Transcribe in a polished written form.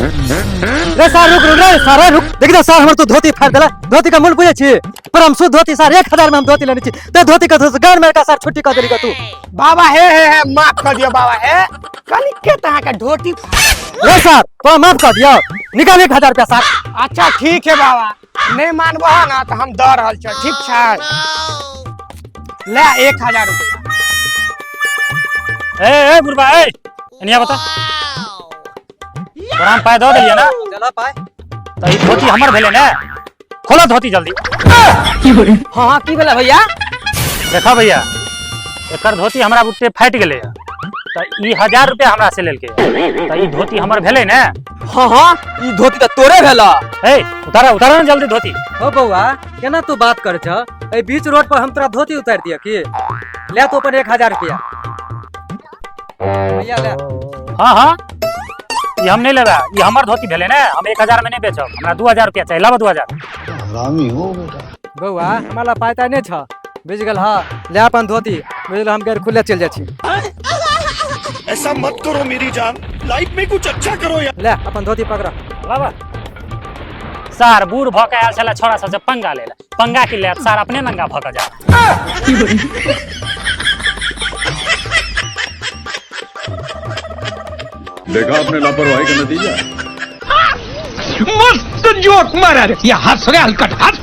रे सार रुक रुक रे सार रुक। देख दे सार, हमर तो धोती फाड़ देला। धोती का मूल्य बुझै छी? परम शुद्ध धोती सार, 1000 में हम धोती लेने छी, ते धोती का गान मार का सार छुट्टी कर देली का तू। बाबा हे हे हे, माफ कर दियो बाबा हे, कनी के त अहाँके धोती। रे सार तो माफ कर दियो, निकाल 1000 रुपया सार। अच्छा ठीक है बाबा, नहीं मानबो ना तो हम दऽ रहल छी, ठीक छै? ले 1000 रुपया। ए ए बुढ़बा, ए एनिया बता, तोरा हम पाय दऽ देलियै ना? चला पाय। तऽ ई धोती हमर भेलै ने? खोलो धोती जल्दी। हाँ हाँ, की भेलै भैया? देखा भैया, एकर धोती हमरा बुते फाटि गेलै तऽ ई 1000 रुपया हमरा से लेलकै, तऽ ई धोती हमर भेलै ने? हाँ हाँ, ई धोती तऽ तोरे भेला। ए उतारा उतारा ने जल्दी धोती। ओ बौआ, केना तू बात कर छ? एहि बीच रोड पर हम तोरा धोती उतारि दिअ की? ले तू अपन 1000 रुपया भैया ले। हाँ हाँ, ई हम नहीं लेबै, ई हमर धोती भेलै ने, हम 1000 में नहीं बेचब, हमरा 2000 रुपया चाही, लाबो 2000। हरामी हो बेटा। बौआ, हमरा लग पाय ताय नहि छ, बुझि गेल? हाँ ले अपन धोती, बुझल? हम गैर खुले चलि जाइ छी। ऐसा मत करो मेरी जान, लाइफ में कुछ अच्छा करो यार। ले अपन धोती पकड़। लाबा। सार बूढ़ भऽ के आयल छलै छोड़ा सबसे पंगा ले, पंगा की लेत सार, अपने नंगा भऽ के जा। देखा आपने लापरवाही का नतीजा। मस्त जोक मारा रे, या हंस रे हलकट हंस।